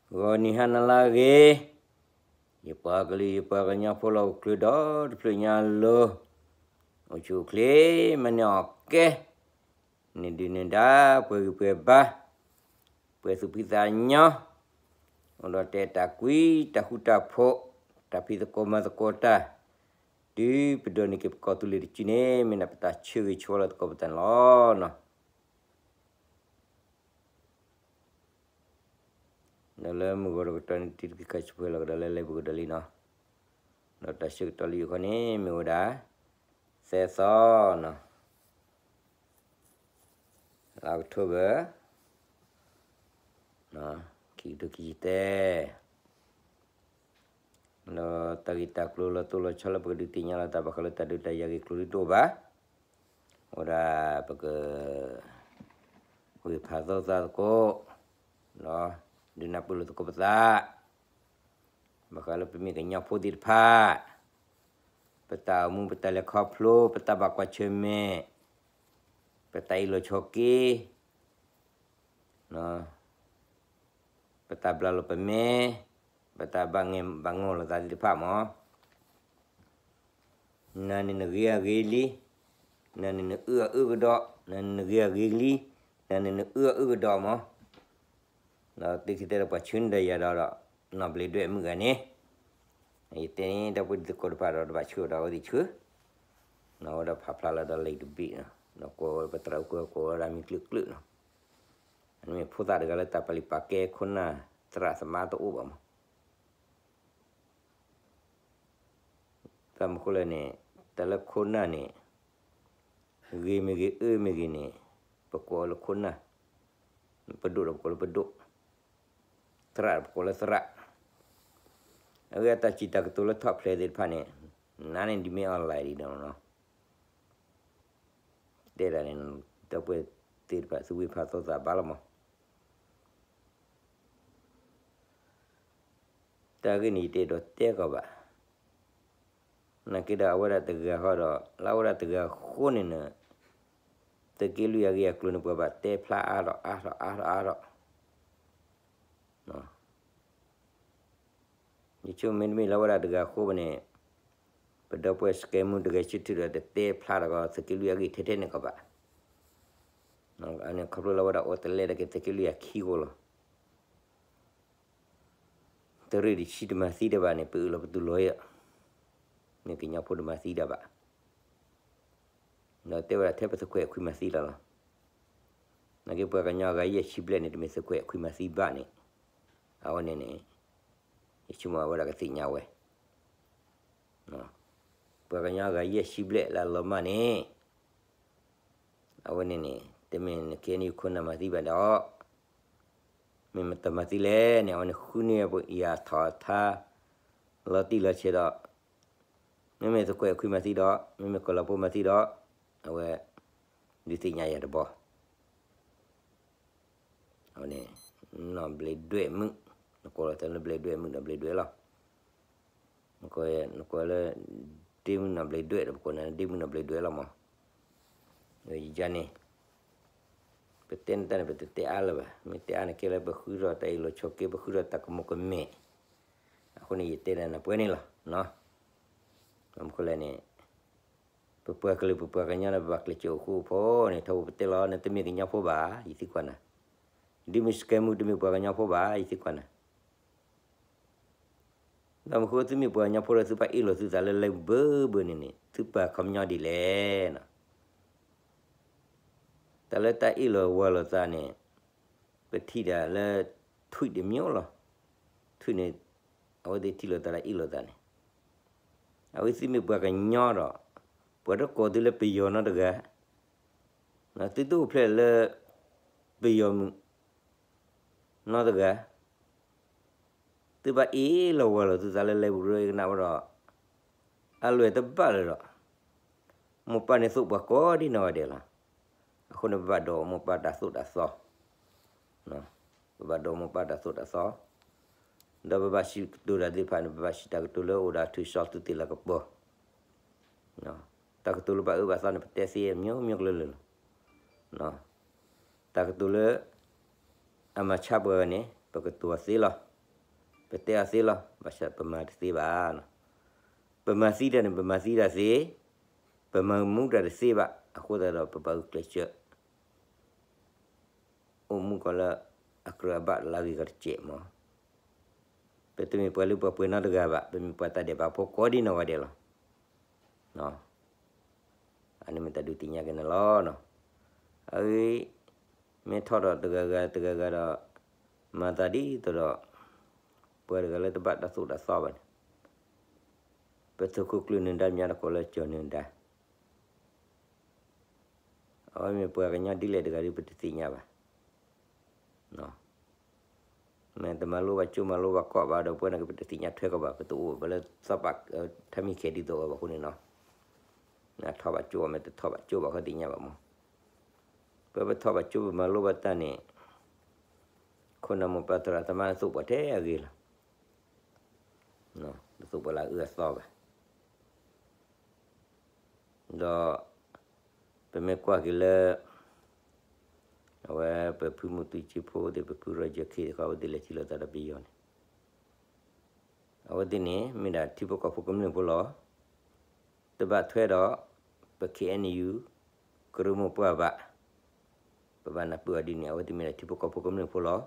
ဂီၤနံၤဟါနၤလၢအဂ့ၤ, ယပှၤကလုာ်ယပှၤကညီဖိလၢအိၣ်ချုးဒီတဖျၢၣ်ညါအလိၤ, အိၣ်ဆူၣ်အိၣ်ချ့ မၤန့ၢ်အီၣ်ကဲ, န့ၢ်ဒုၣ်န့ၢ်ဒါ ပှဲၤဂံၢ်ပှဲၤဘါ, ပှဲၤသူၣ်ဖှံသးညီ, အိၣ်ဒီးတဲတၢ်ကွံ တၢ်ဃူတၢ်ဖိး, တၢ်ဖံးသကိးမၤသကိးတၢ်, တုၤပဒိးန့ၢ်က့ၤပကီၢ်သူလ့ၤတစုန့ၣ် မ့ၢ်ဒၣ်ပတၢ်ဆၢဂ့ၤဆၢဝါလၢသကိးပသးန့ၣ်လီၤ. ဒီးလၢမုၢ်ဂီၤတကတီၢ်န့ၣ် တံၤတက့ၤခါဆူၣ်ဖဲလီၤကဒီးလၢလၢပကဒီးလံနီၤ, ဒီးတၢ်ဆၢကတီၢ်လၢယိၤခီန့ၣ် မ့ၢ်ဝဲဒၣ် သၢသီနီၤ, လါအီးကထိဘၢၣ် ခံကထိခံဆံသၢ ဒီးတၢ်ဂ့ၢ်တၢ်ကျိၤလၢသိၣ်လီၤဆီလၢပကဒုးသ့ၣ်ညါလီၤတၢ်ဘၣ်ဃးလၢတၢ်ဒုးတၢ်ယၤဂ့ၢ်ကျိၤဒုးတအိၣ်ဘၣ်, အိၣ်ဒၣ်ပက ဂ့ၤဖးသိသးသကိး, ဒုးနၢ်ပၢၢ်လိာ်သကိးပသး, ဘၣ်ဃးလၢပမ့ၢ်ကညီဖိသ့ၣ်တဖၣ်, ပတၢ်အိၣ်မူ ပတၢ်လဲၤခီဖျိ ပတၢ်ဘၣ်ကွၢ်ဆၢၣ်မဲာ်, ပတၢ်အ့ၣ်လိာ်ဆိးက့ ပတၢ်ဘျးလိာ်ပမဲာ်, ပတၢ်ဘၣ်ငဲၢ်ဘၣ်ငီၢ်လိာ်သးသ့ၣ်တဖၣ်မး, နၤန့ၣ်နဂ့ၤအဂ့ၤလံ, နၤန့ၣ်နအၢအအၢကဒီး, နၤန့ၣ်နဂ့ၤအဂ့ၤလံ, နၤန့ၣ်နအၢအအၢကဒီးမး, ဒီးသုခံတဲဒီးပှၤဆှၢန့ၢ်ဒီးယၤဒီး နီၢ်ဘျ့းဒွဲၣ်မုၣ်ဂၤန့ၣ်, ယတဲန့ၣ် ဒီပုၢ်ဝဲၢ်သကိးတဖၣ်ဒီး တဘၣ်ဆှၢဒီးအဝဲသ့ၣ်ဆှၢ, နီၢ်ဝဲဒီးဖးဖျါလၢဒီးလံာ်တဘ့ၣ်, ဒီးကိးဝဲပသရၣ်အူၣ်ကိးဝဲ ကိးဝဲဒၣ်မံၤကျၢၢ်ကျၢၢ်နီၤ, မ့ၢ်ဖိသၣ်တဂၤလၢတၢ်ပာ်လုၢ်ပာ်ကဲခိၣ်နၢ်သရၣ်သမါတအိၣ်ဘၣ်မး တၢ်မနုၤအဃိလဲၣ်န့ၣ်, တၢ်လၢခိၣ်နၢ်န့ၣ်, ဂ့ၤမ့ၢ်ဂ့ၤ အၢမ့ၢ်ဂ့ၤန့ၣ်, ပကိးလၢခိၣ်နၢ်, ပဒိၣ်ဒီးပကိးလၢပဒိၣ်, သရၣ်ဒီးပကိးလၢသရၣ်, အဂ့ၢ်အတၢ်စံးတၢ်ကတိၤလၢထီၣ်ဖျဲးသ့ၣ်တဖၣ်န့ၣ်, နၤန့ၣ်ဒ်မ့ၢ် online ဒ်နီၤ, တဲဒၣ်န့ၣ်, ဒီပုၢ်ဝဲၢ်သ့ၣ်တဖၣ် သုဝံဖးသိသးဘၣ်လီၤမး တၢ်ဂ့ၢ်န့ၣ်ယတအဲၣ်ဒိးတဲကီးဘၣ်, နာ်က့ဒီးအဝဲဒၣ်တဂၤဃီဒီး လၢအဝဲဒၣ်တဂၤအဃိန့ၣ်န့ၣ်, သုးက့လွံၢ်အဂ့ၢ်အကျိၤန့ၣ် ပှၤဘၣ်တဲဖျါအါထီၣ်အါထီၣ်အါထီၣ်အါထီၣ်, ယဆိကမိၣ်မ့တမ့ၢ်လၢအဝဲဒၣ်တဂၤအဃိဘၣ်န့ၣ်, ပဒီပုၢ်ဝဲၢ်စကဲမူတဂဲၤဆၢထၢၣ်ဒီးတတဲဖျါထီၣ်ကီးသုးက့လွံၢ်အဂ့ၢ်ထဲထဲန့ၣ်ကီးဘၣ်, အန့ၣ်ခီဖျိလၢအဝဲဒၣ်အိၣ်တလဲဒီးက့ၤသုးက့လွံၢ်အခံအဃိလီၤ. တရ့ၣ်တဆံတမၤသံတဘၣ်န့ၣ် ပအၢၣ်လီၤပတူၢ်လိာ်အီၤ, မ့ၢ်ကညီဖိတမၤသံတၢ်ဘၣ်, ဒီးတဲဝဲဒၣ်ထဲပသုးခွဲးအခွံမၤသံလီၤလီၤ. နာ်က့ပှၤကညီအဂၤယဲၢ်ဆံဘျဲၣ်န့ၣ် တမ့ၢ်သုးခွဲးအခွံမၤသံဘၣ်န့ၣ်, အဝဲန့ၣ်န့ၣ်, ယဆိကမိၣ်အဝဲဒၣ်ကသ့ၣ်ညါဝဲ, ပှၤကညီအဂၤယဲၢ်ဆံဘျဲၣ်လၢအလီၤမၢ်န့ၣ် အဝဲန့ၣ်န့ၣ် တမ့ၢ်န KNU ခိၣ်နၢ်မၤသံဘၣ်ဒီး, မ့ၢ်မတၤမၤသံလဲၣ်န့ၣ် အဝဲန့ၣ်ဃုန့ၢ်ယၤထီၣ်ထါ လီၤတံၢ်လီၤဆဲးဒီး, မ့မ့ၢ်သုးခွဲးအခွံမၤသံဒီး မ့မ့ၢ်ကီၢ်လီၤဖိမၤသံဒီး, အဝဲ ဒုးသ့ၣ်ညါယၤတဘီ အဝဲန့ၣ် နီၢ်ဘျ့းဒွဲၣ်မုၣ်, နကိးလီၤသးလၢဘျ့းဒွဲၣ်မုၣ် နီၢ်ဘျ့းဒွဲၣ်လီၤ. နကိးလၢ ဒ့မုၣ်နီၢ်ဘျ့းဒွဲၣ်ဒီး ပကိးနၤလၢဒ့မုၣ်နီၢ်ဘျ့းဒွဲၣ်လီၤမး. ယၤန့ၣ် ပတဲနတၢ်န့ၣ် ပတတဲအါလၢၤဘၣ်. မ့ၢ်တဲအါန့ၣ်ကဲလၢပဃုထီၣ်တၢ်အ့ၣ်လိာ်ဆိးက့ ပဃုထီၣ်တၢ်ကမူၤကမဲာ်, အဃိန့ၣ် ယတဲဒၣ်နၤပှဲၤန့ၣ်လီၤ. မ့ၢ်မနုၤလဲၣ်န့ၣ် ပပှၤကလုာ်ပပှၤကညီန့ၣ် ပဘၣ်ကျဲးစၢးအိၣ်ဃူအိၣ်ဖိးန့ၣ် ထီဘိပတဲလီၤ နတမ့ၢ်ကညီဖိဘၣ် ယသံကွၢ်နၤ. ဒ့မုၣ်စကဲမူတမ့ၢ်ပှၤကညီဖိဘၣ် ယသံကွၢ်နၤ. ဒီးမ့ၢ်ဃိသုမ့ၢ်ပှၤကညီဖိဒီး သုဘၣ်အ့ၣ်လိာ်သုသးလၢ live ဘၢဘၢန့ၣ်န့ၣ် သုပာ်ခီပညီဒ်လဲၣ်နီၤ. တၢ်လၢတၢ်အ့ၣ်လိာ်ဝၤလိာ်သးန့ၣ် ပထံၣ်ဒၣ်လၢ tweet တမျိုးလီၤ. tweet န့ၣ် အဝဲသ့ၣ်ထံၣ်လိာ်သးလၢအ့ၣ်လိာ်သးန့ၣ် အဝဲသုမ့ၢ်ပှၤကညီဒီး ပှၤတကိးသုလၢပယီၤနီတဂၤ, သုတအိၣ်ဖျဲၣ်လၢ ပယီၤမုၣ်နီတဂၤ, သုဘၣ်အ့ၣ်လိာ်ဝၤလိာ်သုသးလၢ live ကနၣ်ဝဲဒီး အလွဲၢ်တဘၣ်လၢၤဒီး မိၢ်ပၢ်န့ၣ်သိၣ်ပှၤကိးဒ်နီၢ်ဂၤဒဲးလီၤ. အဃိန့ၣ် ပဘၣ်ဒိးမိၢ်ပၢ်တၢ်သိၣ်တၢ်သီ, ပဘၣ်ဒိးမိၢ်ပၢ်တၢ်သိၣ်တၢ်သီ, ဒီးပဘၣ်စံးကတိၤတၢ်သ့ၣ်တဖၣ်န့ၣ် ပဘၣ်စံးတၢ်ကတိၤလၢအိၣ်ဒီးထုးစီၤသုးသ့ၣ်လၤကပီၤ တၢ်ကတိၤလၢဘၣ်အၢဘၣ်သီန့ၣ် ပတဲသ့အမျိုးမျိုးကလုာ်လၢာ်လီၤ. တၢ်ကတိၤလၢ အမၤဆါပှၤဂၤန့ၣ် ပကတိၤသ့လီၤ. ပတဲအီၤသ့လီၤ, ဘၣ်ဆၣ်ပမၤတသ့ဘၣ်နီၤ. ပမၤသံတၢ်န့ၣ် ပမၤသံတၢ်သ့, ပမၤမူတၢ်တသ့ဘၣ်. အဃိသတးဒီး ပဘၣ်ဂုာ်ကျဲးစၢး အိၣ်မူကီးလၢအကြၢးအဘၣ်လၢအဂ့ၤကီးတစဲးမး. ပတမ့ၢ်ပှၤလၢပှဲၤပှဲၤနီတဂၤဘၣ်, ပမ့ၢ်ပှၤတၢ်ဒဲးဘးဖိကိးဒံနီၢ်ဂၤဒဲးလီၤ. အန့ၣ်မ့ၢ်တၢ်ဒုးသ့ၣ်ညါက့ၤန့ၣ်လီၤ. အဂ့ၢ် မ့ၢ်ထီၣ်ဒီးတဂၤဂၤတဂၤဂၤဒီး မၤသးဒ်သိးဒီး ပှၤတဂၤလၢတဘၣ်တၢ်သိၣ်တၢ်သီဘၣ်န့ၣ်, ပသုးခိၣ်ကျၢၢ်နၢၤဒါ မ့ၢ်တကိးလၢကၠီၤနၢၤဒါ အဝဲမ့ၢ်ပှၤကညီဒ်လဲၣ်တဂၤဒီး ပတသ့ၣ်ညါဘၣ်. မ့ၢ်တမၤလိဘၣ်ကၠိမၤလိဘၣ်ကီးဘၣ်ဒီး ပဝဲန့ၣ်က့ ပတသ့ၣ်ညါထွဲကီးဘၣ်, ပတအိၣ်ဘၣ်လၢသီပာ်ထါမံၤခဲဒ်သိးအဘၣ်အဃိန့ၣ်နီၤ, ထီၣ်ဘၣ်ကၠိမ့ၢ်တထီၣ်ဘၣ်ကၠိဘၣ်ဃီသ့ၣ်ညါဘၣ်မး. ပပထီၣ်ဘၣ်ကၠိပမၤလိဘၣ်တၢ်န့ၣ် ခိၣ်နၢ်မိၢ်ပၢ်သရၣ်သမါန့ၣ်သိၣ်ပှၤထဲအဂ့ၤလီၤ. တသိၣ်ပှၤလၢအအၢအသီဘၣ်. ဒီးပမ့ၢ်ကွၢ်က့ၤလၢ အဝဲပဖုမူတူစ့ဖိသ့ၣ် ပဖုရီယၢၢ်ခ့သ့ၣ်တခီ အဝဲသ့ၣ်လဲၤထံၣ်လိာ်သးဒီးပယီၤန့ၣ်, အဝဲသ့ၣ်န့ၣ် မ့ၢ်ဒၣ်ထံဖိကီၢ်ဖိကမျၢၢ်ဖိလီၤ. တဘၣ်ထွဲဒီး ပ ခ့ၣ်အဲၣ်ယူၣ် ကရၢမိၢ်ပှၢ်ဘၣ်. ပဘၣ်နၢ်ပၢၢ်အီၤဒ်န့ၣ် အဝဲသ့ၣ်မ့ၢ်ဒၣ်ထံဖိကီၢ်ဖိကမျၢၢ်ဖိလီၤ.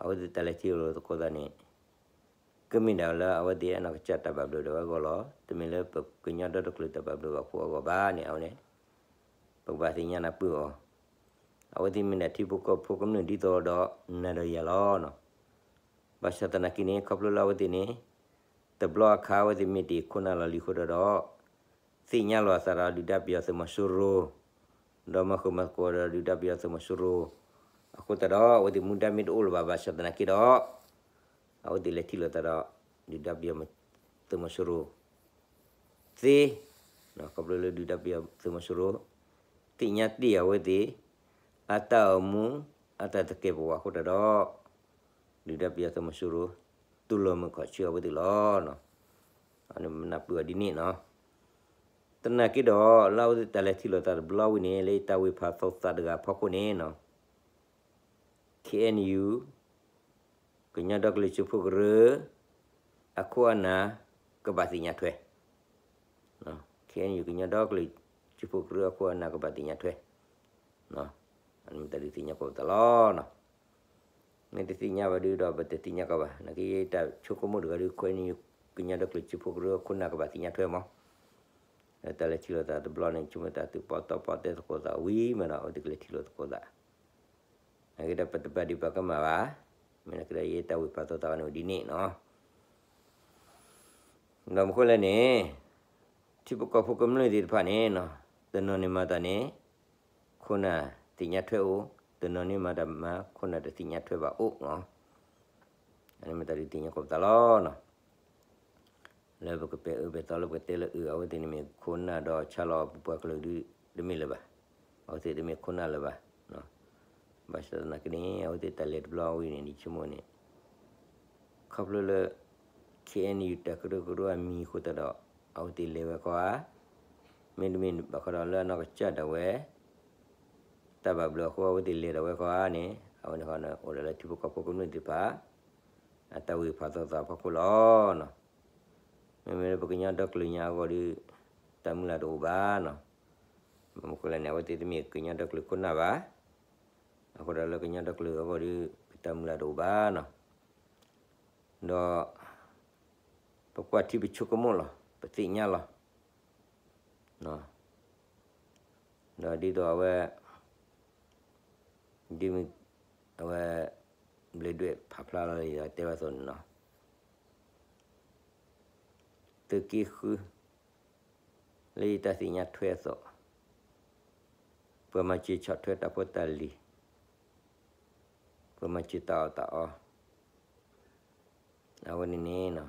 အဝဲသ့ၣ်တၢ်လဲၤထံၣ်လိာ်သကိးသးန့ၣ် ကမ့ၢ်ဒၣ်လၢအဝဲသ့ၣ်အနီၢ်ကစၢ်တၢ်ဘၣ်ဘျုးဒၣ်ဝဲအဂီၢ်လီၤ. တမ့ၢ်လၢပကညီဒီတကလုာ်တၢ်ဘၣ်ဘျုးဘၣ်ဖှိၣ်အဂီၢ်ဘၣ်န့ၣ် အဝဲန့ၣ် ပကဘၣ်သ့ၣ်ညါနၢ်ပၢၢ်အီၤ. အဝဲသ့ၣ်မ့ၢ်ဒၣ်ထံဖိကီၢ်ဖိကမျၢၢ်ဒ်သိးဒီးနၤဒီးယၤလီၤ. ဘၣ်ဆၣ်သနာ်က့န့ၣ် ခီဖျိလၢအဝဲသ့ၣ်န့ၣ် တဘျီအခါအဝဲသ့ၣ်မ့ၢ်တ့ၢ်ခိၣ်နၢ်လီၤလံၤအဃိဒီး သ့ၣ်ညါလီၤအသးဒီးဒုၣ်ဒါပယီၤသုးမီၤစိရိၤ, ဒီးမၤဃုာ်မၤသကိးဒီးဒုၣ်ဒါပယီၤသုးမီၤစိရိၤ, အဃိသတးဒီး အဝဲသ့ၣ်မူဒါမ့ၢ်တအိၣ်လၢၤဘၣ် ဘၣ်ဆၣ်သနာ်က့ဒီး အဝဲသ့ၣ်လဲၤထံၣ်လိာ်သးဒီး ဒုၣ်ဒါပယီၤသုးမီၤစိရိၤသ့, ခီဖျိလၢဒုၣ်ဒါပယီၤသုးမီၤစိရိၤ သ့ၣ်ညါတ့ၢ်အဝဲသ့ၣ် အတၢ်အိၣ်မူ အတၢ်သကဲာ်ပဝးအဃိသတးဒီး ဒုၣ်ဒါပယီၤသုးမီၤစိရိၤ တူၢ်လိာ်မုာ်ခီၣ်ဆၢအဝဲသ့ၣ်လီၤ. နၢ်ပၢၢ်အီၤဒ်န့ၣ်နီၤ. သနာ်က့ဒီး လၢအဝဲသ့ၣ်တၢ်လဲၤထံၣ်လိာ်သးတဘျီဝံၤန့ၣ် လၢယတၢ်ဝ့ၢ်ဖးသီသးတဂၤအဖီခိၣ်န့ၣ်နီၤ ခ့ၣ်အဲၣ်ယူၣ် ကညီဒီကလုာ်စၢဖှိၣ်ကရၢ အခိၣ်အနၢ် ကဘၣ်သ့ၣ်ညါထွဲ, ခ့ၣ်အဲၣ်ယူၣ် ကညီဒီကလုာ်စၢဖှိၣ်ကရၢအခိၣ်အနၢ်ကဘၣ်သ့ၣ်ညါထွဲ, မ့ၢ်တၢ်ဒုးသ့ၣ်ညါကိးပသးလီၤ. မ့ၢ်တသ့ၣ်ညါဘၣ်ဒုးဒီး ပတသ့ၣ်ညါကီးဘၣ်. နာ်က့တၢ်ဆိကမိၣ်တဂၤဒုး ခ့ၣ်အဲၣ်ယူၣ် ကညီဒီကလုာ်စၢဖှိၣ်ကရၢအခိၣ်အနၢ်ကဘၣ်သ့ၣ်ညါထွဲမး. လၢတၢ်လဲၤထံၣ်လိာ်သးတဘျီန့ၣ် ဆိကမိၣ်တၢ်သုးပီၣ်တီပီၣ်တဲသကိးသးဝံၤမးဒီး အဝဲသ့ၣ်ကလဲၤထံၣ်လိာ်သကိးသး နာ်က့ဒီးပတဘၣ်ဒံးပှၤကမၣ်ဘၣ်. မ့ၢ်နာ်က့ဒီးယတၢ်ဝ့ၢ်ဖးသီသးဝဲန့ၣ်ဒ်န့ၣ်နီၤ. ဒီးမ့ၢ်ဃိလဲၣ်န့ၣ် ထံဖိကီၢ်ဖိကမျၢၢ်သ့ၣ်တဖၣ်န့ၣ်နီၤ တနီၤန့ၣ်မၤတၢ်န့ၣ် ခိၣ်နၢ်သ့ၣ်ညါထွဲအိၣ်, တနီၤန့ၣ်မၤတၢ်မၤ ခိၣ်နၢ်တသ့ၣ်ညါထွဲဘၣ်အိၣ်နီၤ. အန့ၣ်မ့ၢ်တၢ်ဒုးသ့ၣ်ညါကိးပသးလီၤနီၤ. လၢပကပဲာ်အၢပဲာ်သီလၢပကတဲလၢအၢ အဝဲသ့ၣ်န့ၣ်မ့ၢ်ခိၣ်နၢ်ဒီးဆါလီၤပပှၤကလုာ်ဒုး တမ့ၢ်လၢၤဘၣ်. အဝဲသ့ၣ်တမ့ၢ်ခိၣ်နၢ်လၢၤဘၣ်. ဘၣ်ဆၣ်သနာ်က့န့ၣ် အဝဲသ့ၣ်တၢ်လဲၤတဘျီဝံၤန့ၣ် ဒ်ဆိကမိၣ်န့ၣ် ခီဖျိလၢ ခ့ၣ်အဲၣ်ယူၣ် တၢ်ကရၢကရိအမံၤအဃိသတးဒီး အဝဲသ့ၣ်လဲၤဝဲခီဧါ, မ့တမ့ၢ်ဘၣ်ဃီဒီးလၢအနီၢ်ကစၢ်ဒၣ်ဝဲ တၢ်ဘၣ်ဘျုးအဃိ အဝဲသ့ၣ်လဲၤဒၣ်ဝဲခီဧါန့ၣ် အဝဲန့ၣ်ဃီန့ၣ် အိၣ်ဒၣ်လၢထံဖိကီၢ်ဖိကမျၢၢ်သ့ၣ်တဖၣ် အတၢ်ဝ့ၢ်ဖးသီသးဖီခိၣ်လီၤ. မ့မ့ၢ်လၢပကညီဒီကလုာ်ညါအဂီၢ်ဒီး ပတၢ်မုၢ်လၢ်တအိၣ်ဘၣ်နီၤ. မ့ၢ်မနုၤလဲၣ်န့ၣ် အဝဲသ့ၣ်တမ့ၢ်ကညီဒီကလုာ်ခိၣ်နၢ်ဘၣ်. အဃိဒီးလၢကညီဒီကလုာ်အဂီၢ်ဒီး ပတၢ်မုၢ်လၢ်တအိၣ်ဘၣ်နီၤ. ဒီး ပကွၢ်ထံပဆိကမိၣ်လီၤ, ပသ့ၣ်ညါလီၤ. ဒီးဒ်သိးအဝဲ ဒ်မ့ၢ်အဝဲ ဘျ့းဒွဲၣ်ဖးဖျါလီၤလံဒီးတဲဘၣ်အသိးန့ၣ်နီၤ, သုးက့ဃု လၢယတၢ်သ့ၣ်ညါထွဲအသိး, ပှၤမၤစၢၤဆီၣ်ထွဲတၢ်ဖိတၢ်လံၤ, ပှၤမၤစၢၤတၢ်အီၣ်တၢ်အီ, အဝဲန့ၣ်န့ၣ်နီၤ,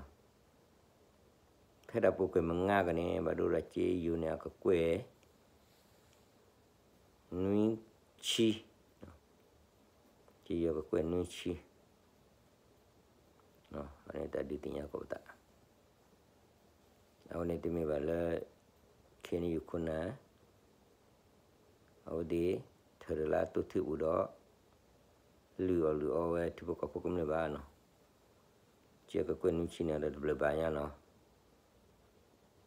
ဖဲဒၣ်ပူၤကွံာ်မုၢ်နၤခီန့ၣ် ဘၣ်ဒိဒီးက့ယိၤန့ၣ် အကကွဲၢ် နွံဆံ, က့ယိၤကကွဲၢ်နွံဆံ, အန့ၣ်တၢ်ဒုးသ့ၣ်ညါကိးပသး, အဝဲန့ၣ်တမ့ၢ်ဘၣ်လၢ ခ့ၣ်အဲၣ်ယူၣ်ခိၣ်နၢ် အဝဲသ့ၣ် ထၢၣ်တၢ်လၢအတိၢ်ထံၣ်ပူၤဒီး လုၢ်အီၣ်လုၢ်အီဝဲထံဖိကီၢ်ဖိကမျၢၢ်ဘၣ်နီၤ. ကၠ့ကကွဲၢ်နွံဆံန့ၣ်ဒီးတဘျၢဘၣ်ညါနီၤ,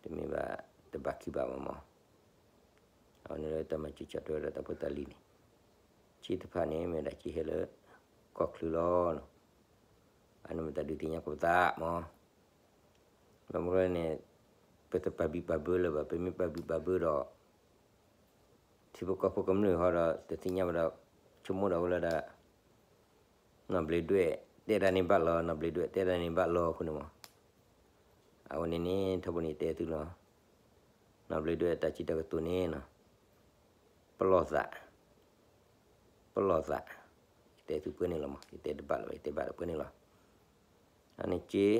တမ့ၢ်ဘၣ်တဘၣ်ခံဘၣ်မးမး, အဝဲန့ၣ်လၢတၢ်မၤစၢၤကၠီၣ်ထွဲဒီးတၢ်ဖိတၢ်လံၤန့ၣ်, ကၠ့တဖၣ်န့ၣ် မ့ၢ်ဒၣ်ကၠ့ဟဲလၢ ကီၢ်ချၢလီၤနီၤ, အန့ၣ်မ့ၢ်တၢ်ဒုးသ့ၣ်ညါကိးပသးမး, ဘၣ်မနုၤန့ၣ် ပတပာ်ဘံၣ်ပာ်ဘၢလၢၤဘၣ်, ပမ့ၢ်ပာ်ဘံၣ်ပာ်ဘၢဒီး ထံဖိကီၢ်ဖိကမျၢၢ်ဟီဒီး တသ့ၣ်ညါဘၣ်ဒီး ဆိကမိၣ်ဒီးဝဲလၢဒၣ် နီၢ်ဘျ့းဒွဲၣ်တဲဒၣ်န့ၣ်ဘၣ်လီၤ, နီၢ်ဘျ့းဒွဲၣ်တဲဒၣ်န့ၣ်ဘၣ်လီၤအဃိန့ၣ်မး, အဝဲန့ၣ်န့ၣ် ထီဘိန့ၣ်တဲသုလီၤ, နီၢ်ဘျ့းဒွဲၣ်တၢ်စံးတၢ်ကတိၤန့ၣ်နီၤ, ပလီၢ်သး, ပလီၢ်သး, ယတဲသုပှဲၤန့ၣ်လီၤမး, ယတဲတဘၣ်လီၤ, ယတဲဘၣ်ဒီးပှဲၤန့ၣ်လီၤ, အန့ၣ်ကၠ့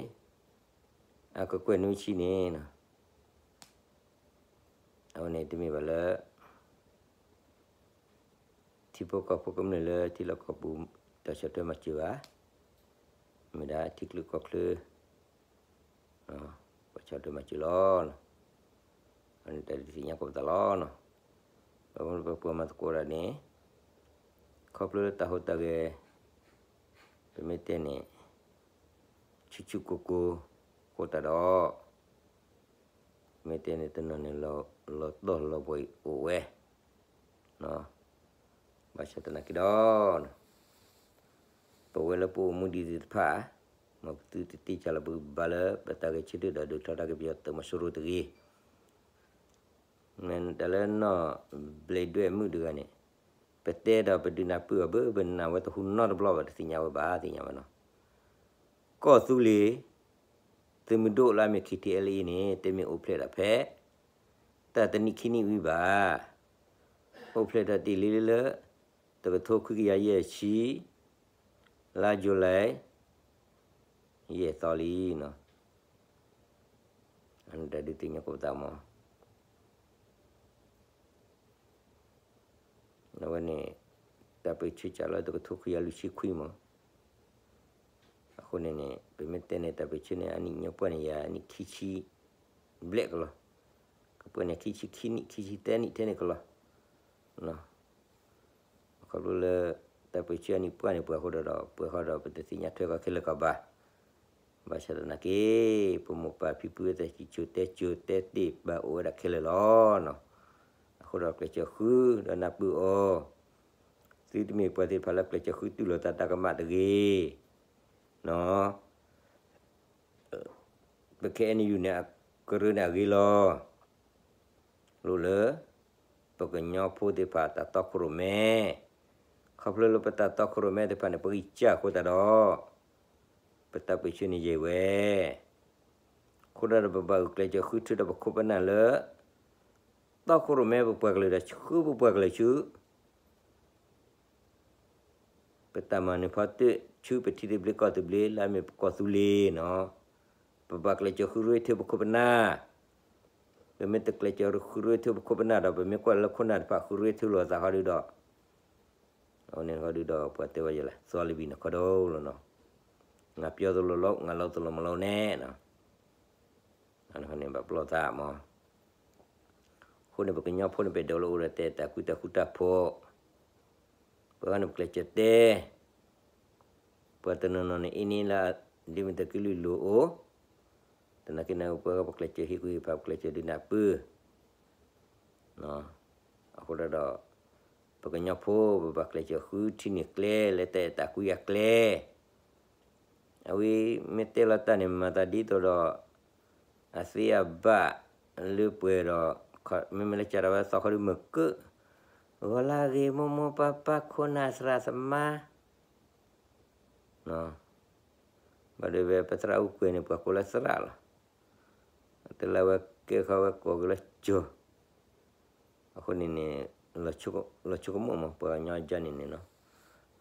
အကကွဲၢ်နွံဆံန့ၣ်နီၤ အဝဲန့ၣ်တမ့ၢ်ဘၣ်လၢ ထံဖိကီၢ်ဖိကမျၢၢ်လၢထံလီၢ်ကီၢ်ပူၤ တၢ်ဆီၣ်ထွဲမၤစၢၤဘၣ်, မ့ၢ်ဒၣ်ထံချၢကီၢ်ချၢ ပှၤဆီၣ်ထွဲမၤစၢၤလီၤနီၤ, အန့ၣ်တၢ်ဒုးသ့ၣ်ညါကိးပသးလီၤနီၤ, ပမ့ၢ်ပပှၤမၤသကိးတၢ်န့ၣ် ခီဖျိလၢတၢ်ဟူးတၢ်ဂဲၤ ပမ့ၢ်တဲန့ၣ် ဆူၣ်ဆူၣ်ကိၢ်ကိၢ်အဃိသတးဒီး မ့ၢ်တဲန့ၣ်တနီၤန့ၣ် လီၤတီၢ်လီၤပှီၢ်အံၤအိၣ်ဝဲ, ဘၣ်ဆၣ်သနာ်က့ဒီး ပဝဲလၢပအိၣ်မူဒံးသ့ၣ်တဖၣ် မ်ပသုတတ့ၢ်ကၢ်လီၤပဘါလၢပတၢ်ဂဲၤဆၢထၢၣ်ဒီးဒုးထီဒါက့ၤပယီၤသုးမီၤစိရိၤတဂ့ၤ မ့ၢ်တၢ်လၢနီၢ်ဘျ့းဒွဲၣ်မုၣ်တဂၤန့ၣ် ပတဲဒီးပဒုးနၢ်ပၢၢ်အီၤဘၣ် ပနာ်ဝဲတဟူနီတဘျီဘၣ် တသ့ၣ်ညါဝဲဘၣ် သ့ၣ်ညါဝဲနီၤ, ကီၢ်သူလ့ၤ သုးမုၢ်ဒိၣ်လၢအမ့ၢ် ခ့ထံအဲလ်အ့န့ၣ် တမ့ၢ်အိၣ်ဖျဲၣ်ဒီးဖဲ တၢ်တနံၣ်ခံနံၣ်ဝံၤဘၣ်, အိၣ်ဖျဲၣ်ထီၣ်တ့ၢ်လံလၢ တကထိခွံကယၤယဲၢ်ဆံ လါယူၤလံ ယဲၢ်သီလံနီၤ, တၢ်ဒုးသ့ၣ်ညါကိးပသးမး အဝဲန့ၣ် တၢ်ပၢၢ်ဆၢစးလၢတကထိခွံကယၤလွံၢ်ဆံခွံမး, အဃိန့ၣ်န့ၣ် ပမ့ၢ်တဲန့ၣ် တၢ်ပၢၢ်ဆၢန့ၣ် အနံၣ်ညီပှၢ်န့ၣ်ယၤ အနံၣ်ခံဆံဘျဲၣ်ကလီၤ, ကပှဲၤန့ၣ် ခံဆံခံနံၣ် ခံဆံသၢနံၣ်ထဲန့ၣ်ကလီၤ ခီဖျိလၢ တၢ်ပၢၢ်ဆၢအနံၣ်ပှၢ်န့ၣ် ပှဲၤအဃိဒီး ပှဲၤဃီဒီး ပတသ့ၣ်ညါထွဲဃီခဲလၢာ်ကီးဘၣ်. ဘၣ်ဆၣ်သနာ်က့ ပမိၢ်ပၢ်ဖံဖုအသးစံၣ်စိၤတဲစိၤတဲတ့ၢ်ဘၣ်အိၣ်ဝဲဒၣ်ခဲလၢာ်လီၤ. အဃိဒီးကျဲးစၢးဃုဒီးနၢ်ပၢၢ်အီၤ, သုတမ့ၢ်ပှၤသ့ၣ်တဖၣ်လၢကျဲးစၢးဃုတူၢ်လိာ်သးတၢ်ကမၣ်တဂ့ၤ. ပ ခဲအံၤယူၣ်န့ၣ် အကရၢန့ၣ်အဂ့ၤလီၤ. လိၣ်လၢ ပကညီဖိသ့ၣ်တဖၣ်တၢ်တီခိၣ်ရိၣ်မဲ, ခီဖျိလၢပတၢ်တီခိၣ်ရိၣ်မဲသ့ၣ်တဖၣ်န့ၣ် ပဂံၢ်စၢ်အဃိသတးဒီး ပတၢ်ပၢၢ်ဆၢန့ၣ်ယံာ်ဝဲ, အဃိသတးဒီးပဘၣ်ဂုာ်ကျဲးစၢးဃုထၢဒီးပခိၣ်ပနၢ်လၢ တီခိၣ်ရိၣ်မဲပပှၤကလုာ်ဒီး ဆှၢပပှၤကလုာ်ဆူ ပတၢ်မၤနၢၤဖီတၢၣ် ဆူပထံသဘျ့ကီၢ်သဘျ့လၢအမ့ၢ်ပကီၢ်သူလ့ၤနီၤ, ပဘၣ်ကျဲးစၢးဃုရ့ထၢပခိၣ်ပနၢ်, ပမ့ၢ်တကျဲးစၢးဃုရ့ထၢပခိၣ်ပနၢ်ဒီး ပမ့ၢ်ကွၢ်လၢခိၣ်နၢ်တဖၣ်ဃုရ့ထၢလိာ်အသးဃီဒုဒီး, အဝဲန့ၣ်ဃီဒုဒီး ပှၤတဲဝဲယဲလၢ သီလဘံၣ်နခီဒိၣ်လီၤနီၤ, ငါပျီသလိၤမလီၤ ငါလီသလိၤမလီၤန့ၣ်နီၤ န့ၣ်ဘၣ်ပျီသးမး, အဃိန့ၣ် ပကညီဖိန့ၣ် ပဒိးလၢအိၣ်ဒီးတဲတၢ်ကူတၢ်ဃူတၢ်ဖိး, ပှၤဂၤန့ၣ် ပကျဲးစၢးတဲ, ပှၤတနီၤနီၤန့ၣ် အ့န့ၣ်လၢ ဒ်မ့ၢ်တၢ်ကလုၢ်လိၤအိၣ်, သနာ်က့န့ၣ် ပှၤဂၤပကျဲးစၢးဟ့ၣ်ကူၣ်ဟ့ၣ်ဖး ပကျဲးစၢးဒုးနၢ်ပၢၢ် အဃိဒီး ပကညီဖိ ပဘၣ်ကျဲးစၢးဃုထံန့ၢ်ကျဲ လၢတၢ်အဲၣ်တၢ်ကွံအကျဲ, အဝဲမ့ၢ်တဲလီၤတၢ်န့ၣ် မၤသးဒ်သိးဒီး အသ့အဘၣ်လၢပှဲၤဒီး မ့မ့ၢ်လၢကဒီးဝဲသီခီဒုမ့ၢ်ကၢ, ဂီၤလၢအဂ့ၤမိၢ်မိၢ်ပၢ်ပၢ်ခိၣ်နၢ်သရၣ်သမါ ဘၣ်ဒီးဝဲပသရၣ်အူကွဲၤန့ၣ် ပှၤကိးလၢသရၣ်လီၤ. တလၢဝဲကဲခီဝဲကိးက့ၤလၢကၠိၤ, အဃိန့ၣ်န့ၣ် လီၤဆိကမိၣ်မး ပှၤကညီအကၢန့ၣ်န့ၣ်နီၤ.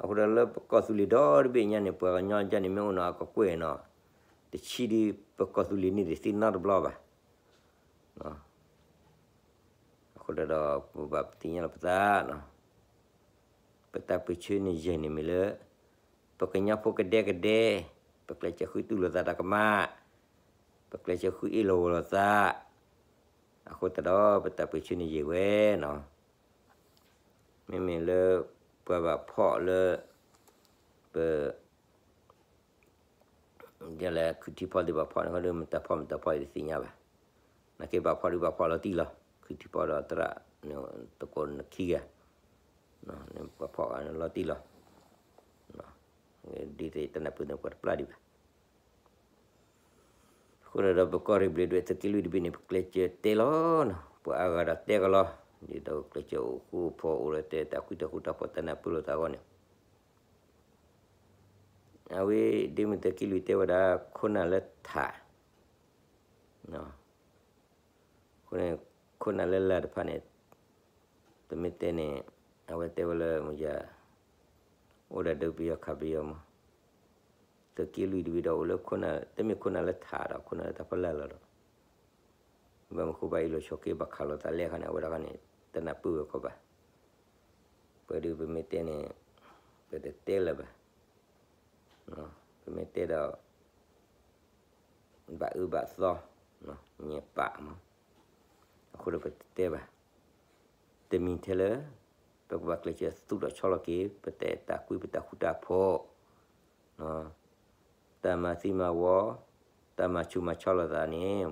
အဃိဒီးလၢပကီၢ်သူလ့ၤဒီတဘ့ၣ်ညါန့ၣ် ပှၤကညီအကၢန့ၣ် မ့ၢ်အိၣ်နီၤအကကွဲၢ်နီၤ, တဆံဒီးပကီၢ်သူလ့ၤန့ၣ်တသ့နီတဘျီဘၣ်. အဃိဒီး ပဘၣ်ပသ့ၣ်ညါလီၤပသးနီၤ, ပတၢ်ပၢၢ်ဆၢန့ၣ်ယဲၢ်န့ၣ်မ့ၢ်လၢ ပကညီဖိကဒဲကဒဲ, ပကျဲးစၢးဃုတူၢ်လိာ်သးတၢ်ကမၣ်, ပကျဲးစၢးဃုအ့ၣ်လိာ်ဝီၤလိာ်သး, အဃိသတးဒီး ပတၢ်ပၢၢ်ဆၢန့ၣ်ယဲၢ်ဝဲနီၤ. မ့မ့ၢ်လၢ ပှၤဘၣ်ဖီၣ်လၢ ပ ဒ် ယလဲၤခုထံဖီသ့ၣ်ဘၣ်ဖီန့ၣ် ခီဒီးမတၤဖီမတၤဖီယတသ့ၣ်ညါဘၣ်. နာ်က့ဘၣ်ဖီဒုးဘၣ်ဖီလီၤတံၢ်လီၤ. ခုထံဖီဒီးသရၣ် သကိးနခံဂၤ ဘၣ်ဖီလီၤတံၢ်လီၤ. ဒ်သိးတနၢ်ပၢၢ်န့ၣ်ပှၤတပျၢ်ဒံးဘၣ်. အဃိဒီးပကီၢ်ရ့ၣ်ဘျ့းဒွဲၣ်သုးက့လွံၢ်တဘ့ၣ်န့ၣ် ပကျဲးစၢးတဲလီၤနီၤ, ပှၤအါဂၤဒီးတဲကလီၤ, ဒ်သိးကျဲးစၢးအိၣ်ဃူအိၣ်ဖိး အိၣ်ဒီးတဲတၢ်ဃူတၢ်ဖိးတၢ်နၢ်ပၢၢ်လိာ်သးအဂီၢ်န့ၣ် အဝဲဒ့မုၢ်သုးက့လွံၢ်တဲဝဲဒၣ် ခိၣ်နၢ်လၢထး, အဃိန့ၣ် ခိၣ်နၢ်လၢလၢ်တဖၣ်န့ၣ် တမ့ၢ်တဲန့ၣ် အဝဲတဲဝဲလၢမယၤ အိၣ်ဒီးဒုးပယီၤခးပယီၤမး, သုးက့လွံၢ်တဘ့ၣ်ဒီးအိၣ်လၢခိၣ်နၢ် တမ့ၢ်ခိၣ်နၢ်လၢထးဒီး ခိၣ်နၢ်လၢတၢ်ဖီလာ်လီၤဒီး ဘၣ်မနုၤဃိဘၣ်အ့ၣ်လိာ်ဆိးက့ဘၣ်ခးလိာ်သးလဲၣ်ခီန့ၣ် အဝဲဒၣ်ခီန့ၣ် တနၢ်ပၢၢ်ဝဲခီဘၣ်. ပှၤဒုးပမ့ၢ်တဲန့ၣ် ပတတဲလၢၤဘၣ်. ပမ့ၢ်တဲဒီး ဘၣ်အၢဘၣ်သီ ညံပာ်မး, အဃိဒီးပတတဲဘၣ်. တမံၤထဲလၢ ပကဘၣ်ကျဲးစၢးသူၣ်ထီၣ်ဆီလီၤက့ၤ ပတၢ်အဲၣ်တၢ်ကွံ ပတၢ်ဃူတၢ်ဖိး တၢ်မၤသံမၤဝီ, တၢ်မၤဆူးမၤဆါလိာ်သးန့ၣ်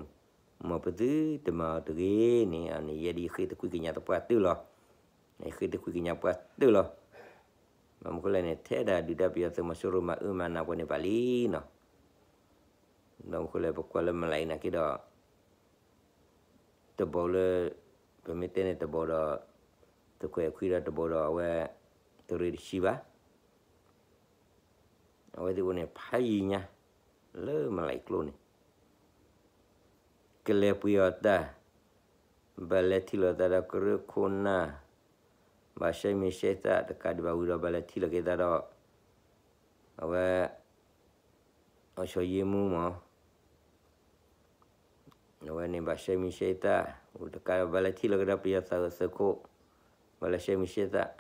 မ်ပသုတမၤအီၤတဂ့ၤန့ၣ် အန့ၣ်ယဲဒၣ်ယဃ့သကွံၢ်ကညးသပှၢ်တၢၢ်လီၤ. ယဃ့သကွံၢ်ကညးပှၢ်တၢၢ်လီၤ. ဘၣ်မနုၤဃိလဲၣ်န့ၣ် ထဲဒၣ်ဒုၣ်ဒါပယီၤသုးမီၤစိရိၤမၤအၢမၤနးပှၤန့ၣ်ဘၣ်လံနီၤ. ဘၣ်မနုၤဃိလဲၣ် ပကွၢ်လၢမလၢအံၤနာ်က့ဒီး တဘီလၢ ပမ့ၢ်တဲန့ၣ်တဘီဒီး သုးခွဲးခွံဒီးတဘီဒီးအဝဲ တရ့တဆံဘၣ်. အဝဲသ့ၣ်အိၣ်န့ၣ်ဖးယံၤညါ လၢမလၢအံၤကျိန့ၣ် ကလဲၤပှ့ၤအီၤတၢ် ဘၣ်လဲၤထံၣ်လိာ်သးဒီးကရၢခိၣ်နၢ် ဘၣ်ရှဲမံၤရှဲသၣ်တကးဒံးဘၣ်ဝံၤဒီး ဘၣ်လဲၤထံၣ်လိာ်က့ၤသးဒီး အဝဲ အီၣ်ဆီယ့မူမး အဝဲန့ၣ်ဘၣ်ရှဲမံၤရှဲသၣ် တကးဘၣ်လဲၤထံၣ်လိာ်က့ၤဒီးပယီၤသုးခိၣ် ဘၣ်လဲၤရှဲမံၤရှဲသၣ်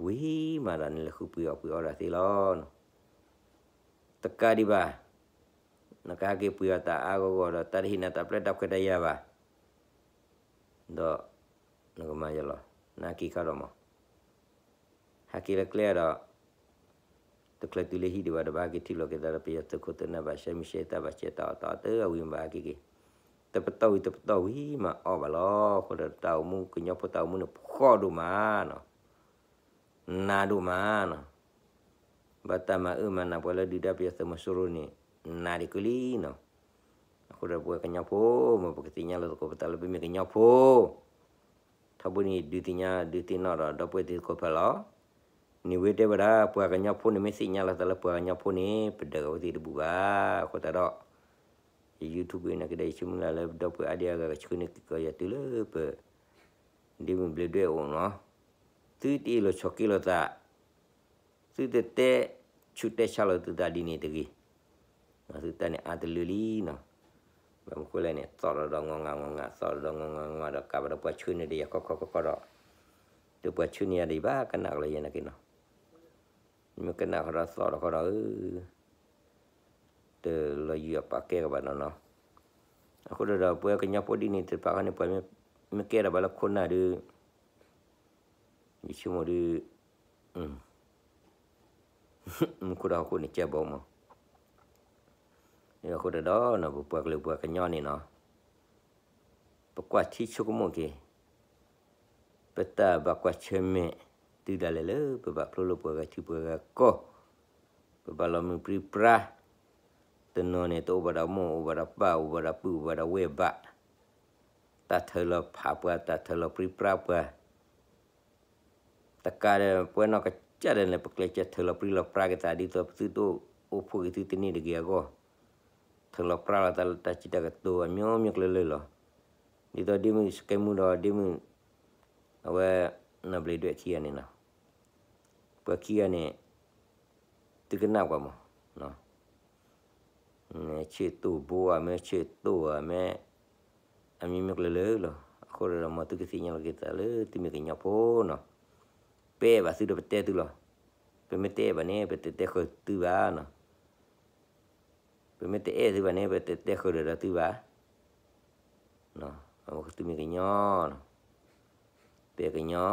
ဝံၤမးဒီးန့ၣ် လဲၤဃုပှ့ၤအီၣ်ပှ့ၤအီဒၣ်သ့လီၤ. တကးဒံးဘၣ် နကဟဲက့ၤပှ့ၤအီၣ်တၢ်အါဂီၢ်ဂီၢ်ဒီး တၢ်တဟ့ၣ်နၤတၢ်ပျဲတၢ်ခွဲးတၢ်ယာ်ဘၣ် ဒီး နကမၤယလီၤ နဟဲက့ၤခါဒီးမး ဟဲက့ၤလၢကျဲဒီး တချုးတုၤလၢဟံၣ်ဒံးဘၣ်ဒီး ဘၣ်ဟဲက့ၤထံၣ်လိာ်က့ၤသးဒီး ပယီၤသုးခိၣ်သုးနၢ် ဘၣ်ရှဲမံၤရှဲသၣ် ဘၣ်ရှဲတၢ်အီၣ်တၢ်အီတၢ်ဝံၤ ဘၣ်ဟဲက့ၤက့ၤ တပတီၢ်ဝံၤတပတီၢ်ဝံၤမးအီၣ်ဘၣ်လီၤ. အဃိဒီးတၢ်အိၣ်မူကညီဖိတၢ်အိၣ်မူန့ၣ် ဖှီၣ်ဒိၣ်မးနီၤ နးဒိၣ်မးနီၤ ဘၣ်တၢ်မၤအၢမၤနးပှၤလၢဒုၣ်ဒါပယီၤသုးမီၤစိရိၤန့ၣ် နးဒံးကလံနီၤ. အဃိဒီးပဝဲကညီဖိ မ်ပကသ့ၣ်ညါလီၤသကိးပသးလၢပမ့ၢ်ကညီဖိ ထီဘိန့ၣ် ဒုးသ့ၣ်ညါဒုးသ့ၣ်နီၣ်ဒီး ဒီပုၢ်ဝဲၢ်သ့ၣ်တဖၣ်လီၤ. န့ၣ်ဝဲတဲဝဲဒၣ် ပှၤကညီဖိန့ၣ် မ့ၢ်သ့ၣ်ညါလီၤသးလၢပှၤကညီဖိန့ၣ် ပဒၢးအဝဲသ့ၣ်တဘူၣ်ဘၣ်. အဃိသတးဒီး ယ YouTube နာ်က့ဒီး ယဆိကမိၣ်လၢလၢဒီပုၢ်ဝဲၢ်အါဒံအါဂၤကဆှၢန့ၢ်က့ၤကီးယၤတုၤလၢပ ဒ့မုၢ်ဘျ့းဒွဲၣ်အအိၣ်နီၤ. သုတအ့ၣ်လိာ်ဆိးက့လိာ်သး သုတတဲဆူးတဲဆါလိာ်သုသးဒ်န့ၣ်တဂ့ၤ. သုတၢ်န့ၣ်အါတလၢလံနီၤ. ဘၣ်မနုၤဃိလဲၣ်န့ၣ် သီၣ်လီၤဒီး ငီၢ်ငၢ် ငီၢ်ငၢ် သီၣ်လီၤဒီး ငီၢ်ငၢ် ငီၢ်ငၢ်ဒီး ကးဘၣ်ဒီးပှၤဆှၢန့ၢ်ဒီးယၤခီခီခီခီဒီး ဒီးပှၤဆှၢန့ၢ်ယၤဒံးဘၣ် ကနၣ်ကလီယဲနာ်က့နီၤ. မ့ၢ်ကနၣ်ဃီဒီးသီၣ်လီၤဃီဒီး တလီၤယံၤအပာ်ကဲကဘၣ်နီၤနီၤ. အဃိဒီး ပဝဲကညီဖိဒ်န့ၣ်တဖၣ်ဃီန့ၣ် ပှၤမ့ၢ်ကဲထီၣ်ဘၣ်လၢခိၣ်နၢ်ဒီး ယဆိကမိၣ်ဒီး မူခိၣ်ဒီးဟီၣ်ခိၣ်န့ၣ်ကဲဘၣ်မး. အဃိဒီး ပပှၤကလုာ်ပှၤကညီန့ၣ်နီၤ ပကွၢ်ထံဆိကမိၣ်က့ၤ ပတၢ်ဘၣ်ကွၢ်ဆၢၣ်မဲာ် တုၤဒၣ်လဲာ်လၢပဘၣ်ဖျိလၢပှၤဂၤထံပှၤဂၤကီၢ်, ပဘၣ်လီၤမုၢ်ပြံပြါ, တနီၤန့ၣ် တအိၣ်ဘၣ်ဒီးမိၢ် အိၣ်ဘၣ်ဒီးပၢ် အိၣ်ဘၣ်ဒီးပုၢ် အိၣ်ဘၣ်ဒီးဝဲၢ်ဘၣ်, တၢ်ထၢၣ်လီၤဖးပှၤ တၢ်ထၢၣ်လီၤပြံပြါပှၤ တကးဒီးပဝဲနီၢ်ကစၢ်ဒၣ်လဲာ် ပကျဲးစၢးထၢၣ်လီၤပြံလီၤပြါက့ၤသး ဒ်သိးပသုတအိၣ်ဖှိၣ်က့ၤသုတန့ၢ်တဂ့ၤအဂီၢ်, ထၢၣ်လီၤပြါလီၤသးလၢတၢ်စံးတၢ်ကတိၤအမျိုးမျိုးကျၢၤလၢာ်လီၤ. ဒ်သိးဒ့မုၣ်စကဲမူဒီးဒ့မုၣ် အဝဲ နီၢ်ဘျ့းဒွဲၣ်ခံဂၤန့ၣ်နီၤ, ပှၤခံဂၤန့ၣ် သုကနၣ်ကွၢ်မး ဆ့ၣ်တိၢ်ဘိဧါ မ့ၢ်ဆ့ၣ်တိၢ်ဧါ မ့ၢ် အမျိုးမျိုးကျၢၤလၢာ်လီၤ. အဃိဒီး မ်သုကသ့ၣ်ညါလီၤက့ၤသးလၢသုမ့ၢ်ကညီဖိနီၤ, ပအဲၣ်ဘၣ်သုဒီးပတဲသုလီၤ. ပမ့ၢ်တအဲၣ်ဘၣ်န့ၣ် ပတတဲဃုာ်သုဘၣ်နီၤ. ပမ့ၢ်တအဲၣ်သုဘၣ်န့ၣ် ပတတဲဃုာ်ဒီးသုဘၣ်. အဝဲသုမ့ၢ်ကညီ, ပကညီ,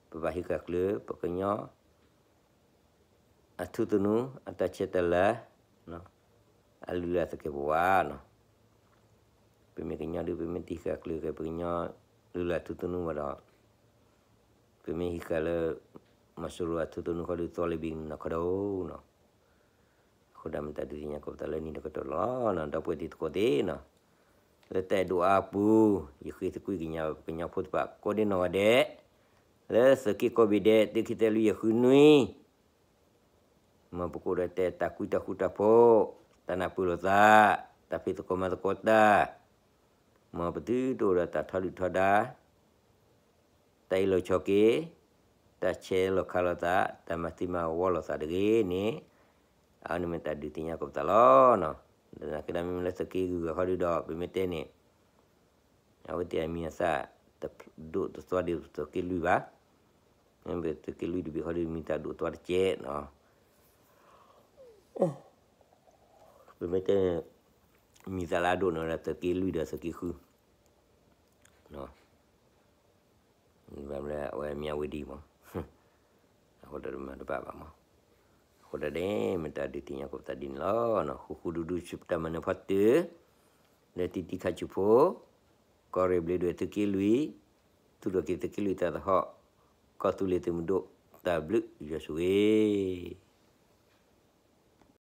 ပဘၣ်ဟံးဃာ်ကျၢၤ ပကညီ အထူသနူ အတၢ်ဆဲးတၢ်လၤ, နီၤ, အလုၢ်လၢ်သကဲးပဝးနီၤ. ပမ့ၢ်ကညီဒုး ပမ့ၢ်တဟံးဃာ်ကျၢၤက့ၤ ပကညီလုၢ်လၢ်ထူသနူဘၣ်ဒီး ပမ့ၢ်ဟံးဃာ်လၢ မီၤစိရိၤအထူသနူခီဒုး သီလ့ၤဘ့ၣ်နီၢ်ခီဒိၣ်နီၤ. အဃိဒီးမ့ၢ်တၢ်ဒုးသ့ၣ်ညါကိးပသးလၢနံၤတကတီၢ်လီၤနီၤ. ဒီပုၢ်ဝဲၢ်တံၤသကိးသ့ၣ်နီၤ, လၢတၢ်အဲၣ်ဒိးအါပူၤ ယဃ့သကွံၢ်ကညး ပကညီဖိတဖၣ်ကိးဒဲးနီၢ်ဂၤဒဲး, လၢသုးက့ကိးဘ့ၣ်ဒဲး သုးက့သဲလွံၢ်ယဃုနွံ မ်ပကအိၣ်ဒီးတၢ်အဲၣ်တၢ်ကွံတၢ်ဃူတၢ်ဖိး, တၢ်နၢ်ပၢၢ်လိာ်သး, တၢ်ဖံးသကိးမၤသကိးတၢ်, မ်ပသုတအိၣ်ဒီးတၢ်ထီဒုၣ်ထီဒါ, တၢ်အ့ၣ်လိာ်ဆိးက့, တၢ်ဆဲးလီၤခးလိာ်သး, တၢ်မၤသံမၤဝီလိာ်သးတဂ့ၤန့ၣ်, အဝဲန့ၣ်မ့ၢ်တၢ်ဒုးသ့ၣ်ညါကိးပသးလီၤနီၤ. သနာ်က့ဒီးမ့မ့ၢ်လၢသုးက့ဂုၤဂၤခီဒုးဒီး ပမ့ၢ်တဲန့ၣ် အဝဲသ့ၣ်အမံၤအသၣ် တဒိၣ်တသွါဒံးသုးက့လွံၢ်ဘၣ်. မ့မ့ၢ်သုးက့လွံၢ်တဘ့ၣ်ခီဒုး မံၤသၣ်ဒိၣ်သွါတကဲးနီၤ. ပမ့ၢ်တဲန့ၣ် မံၤသၣ်လၢအဒိၣ်န့ၣ်ဝဲဒၣ်သုးက့လွံၢ်ဒီးသုးက့ဃု ဘၣ်မနုၤအဝဲမံၤအဝဲဒ်မး, အဃိဒီးမၤတဘၣ်ဘၣ်မး. အဃိဒီးန့ၣ် မ့ၢ်တၢ်ဒုးသ့ၣ်ညါကိးပသးဒ်န့ၣ်လီၤ. ဃူဃူဒူဒူဆူပတၢ်မၤနၢၤဖီတၢၢ် လၢတံၤတံၤခါဆူဖိ, ကီၢ်ရ့ၣ်ဘျ့းဒွဲၣ်သုးက့လွံၢ်, သူၣ်ထီၣ်က့ၤသုးက့လွံၢ်တၢ်သဟီၣ်, ကီၢ်သူလ့ၤသုးမုၢ်ဒိၣ်, တၢ်ဘျုးယွၤဆိၣ်ဂ့ၤ